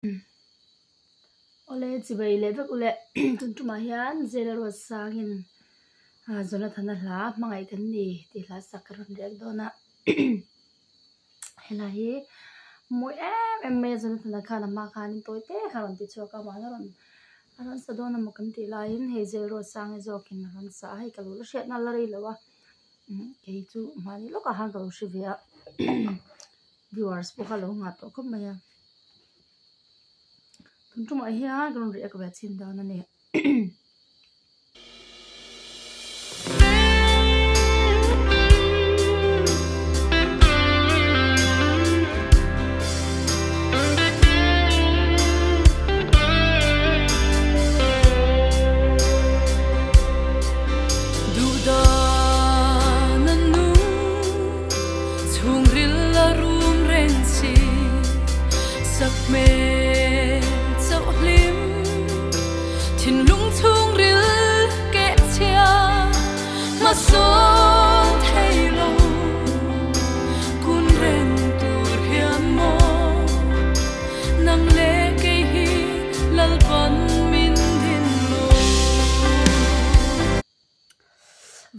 Awle chibei leh vek ule tun tumah hian Zela ruat sangin Jonathana hla hmangaih kan ni tih hla sak ka rawn rek dawn a helai hi mawi em em mai a Jonathana khan a hma khanin tawi te kha a rawn ti chhuak a mahni a rawn a rawn sa dawn emaw kan tih laiin hei Zela ruat sangi zawkin a rawn sa a hei ka lo la hriatna la rei lo a kei chu mahni lawkah khan ka lo hre ve a viewers pawh kha a lo nghah tawh khawp mai a. Tun tumah hian ka rawn react ve chin dawn a ni.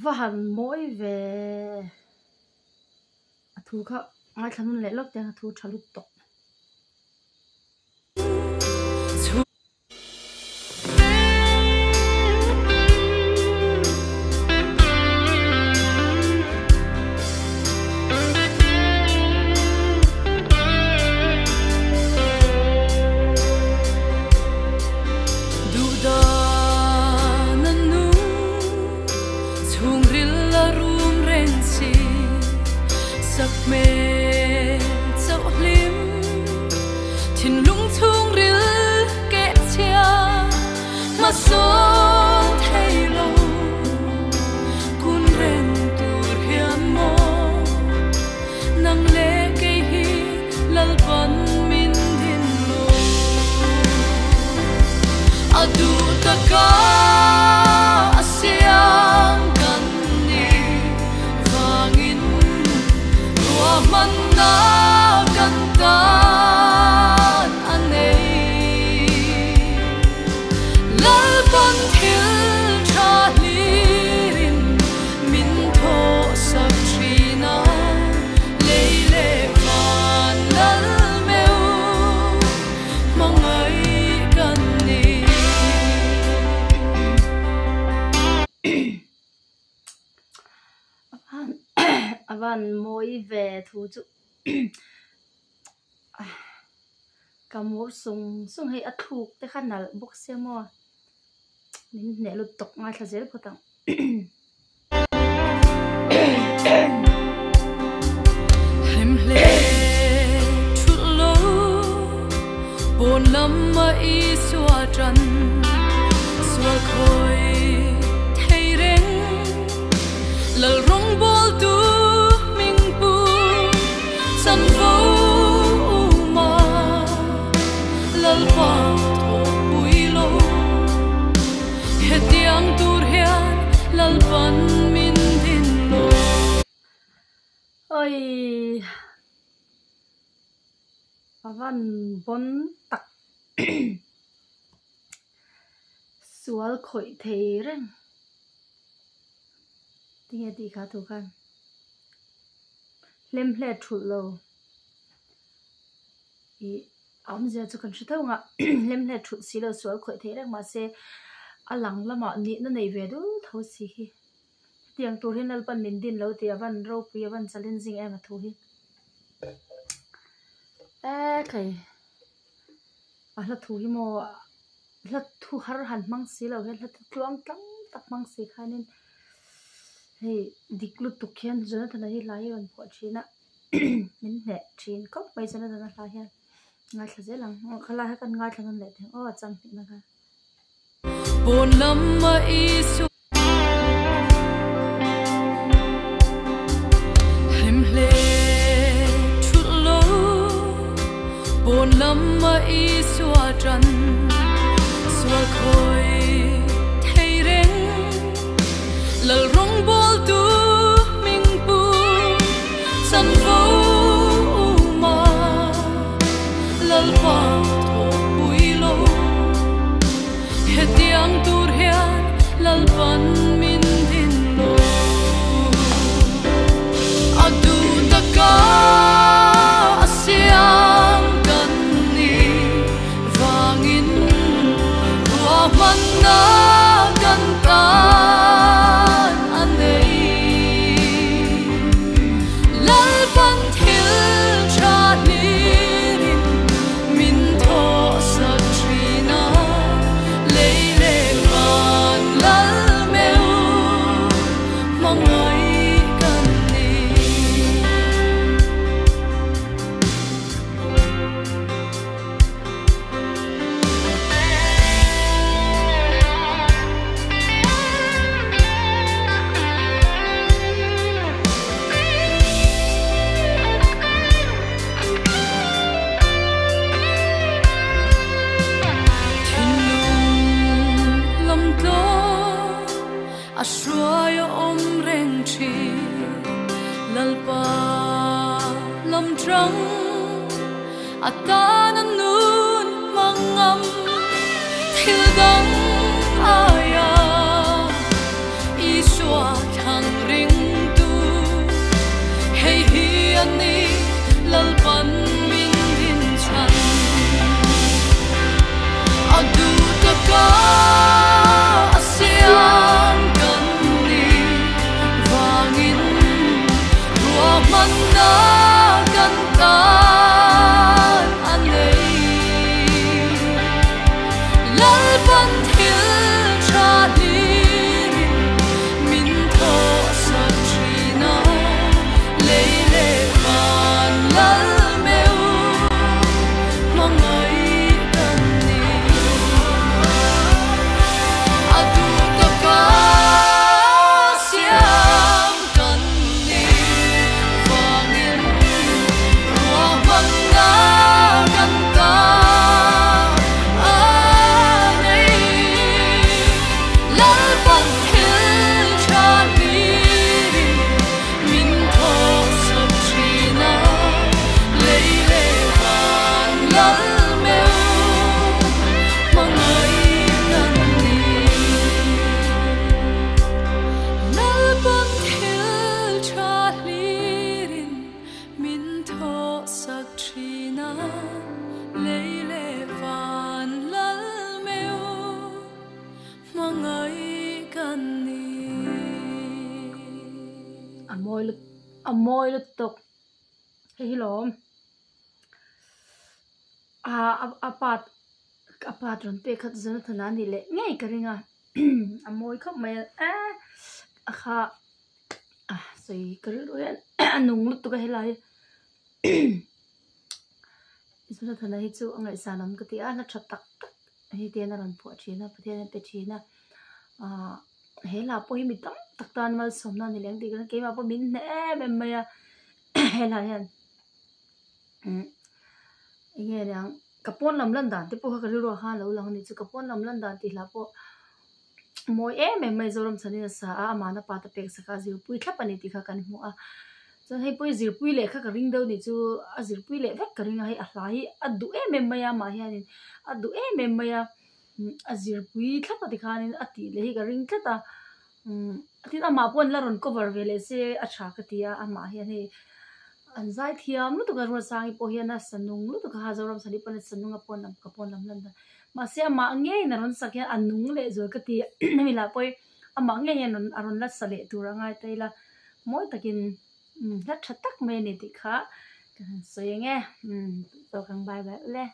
Va han mawi ve a thu kha ngaithla nun leh lawk te a thu tha lut tawh. A van mawi ve thu chu ka mur sung sung hei a thluk te kha nalh bawk sia maw min hneh lut tawk ngaithla zel phawt ang. Oi a van bawn tak sual khawih thei reng tinge tih kha thu khan hlem hlet thulh lo ih a awmzia chu kan hre tho ang a hlem hlet thulh si lo sual khawih thei reng mahse a lang lamah nihna nei ve dul tho si hi. Hetiang tur hian Lalpan min din lo tih a van ropui a van challenging em a thu hi. Ekhei a hla thu hi maw hla thu har han hmang si lo hian hla thu tluang tlang tak hmang si khanin hei dik lutuk hian Jonathana hi hla hi a rawn phuah thin a min hneh thin khawp mai Jonathana hla hian ngaithla zel ang khalai kha kan ngaithla nawn leh thei ang aw a chang hnihna kha. ang a tana nun hmang ngam thil dang aia Isua thlang ringtu hei hi a ni Lalpan min din chhan a duh taka a siam kan ni vangin ruahmanna kan tan a nei. Lalpan thil tha hlirin min thawhsak thin a, lei leh van lal meuh hmangaih kan ni. A duh taka siam kan ni vangin ruahmanna kan ta a nei. Lalpan thil tha hlirin min thawhsak thin a, lei leh van lal meuh hmangaih kan ni. Lalpan thil tha hlirin min thawhsak thin a, lei leh van lal meuh hmangaih kan ni. A mawi lut a mawi lutuk hei hi lawm ah a part a part rawn pek kha Jonathan-a a nih leh ngei ka ring a a mawi khawp mai a eee a kha a sawi ka rilru hian a nung lutuk a helai hi Jonathan-a hi chu a ngaihsan awm ka ti a hla tha tak tak hei te hian a rawn phuah thin a Pathian a pe thin a ahh he hla pawh hi mi tam tak tan malsawmna a ni leh ang tih ka ring a keimah pawh min hneh em em mai a he hla hian umm eng nge niang ka pawn lam lan dan te pawh kha ka rilru ah khan a lo lang a ni chu ka pawn lam lan dan tih hla pawh mawi em em mai Zoram chhanin a sa a amahna pa te pek sak a zirpui thlap a ni tih kha kan hmu a chuan hei pawh hi zirpui leh kha ka ring deuh a nih chu a zirpui leh vek ka ring a hei a hla hi a duh em em mai a amah hianin a duh em em mai a a zirpui thlap a tikhanin a tih leh hi ka ring tlat a umm tin amah pawh an la rawn cover ve leh se a tha ka ti a amah hian hei an zai thiam lutuk a Ruatsangi pawh hian a sa nung lutuk a Zoram Sali pawn a sa nung a pawn lam ka pawn lam lan dan mahse amah ngeiin a rawn sak hian a nung leh zual ka ti a hemi lah pawh hi amah ngei hian a rawn la sa leh tur a ngai ta ila mawi takin umm hla tha tak mai a ni tih kha ka han sawi ang e umm tawk ang bye bye ule.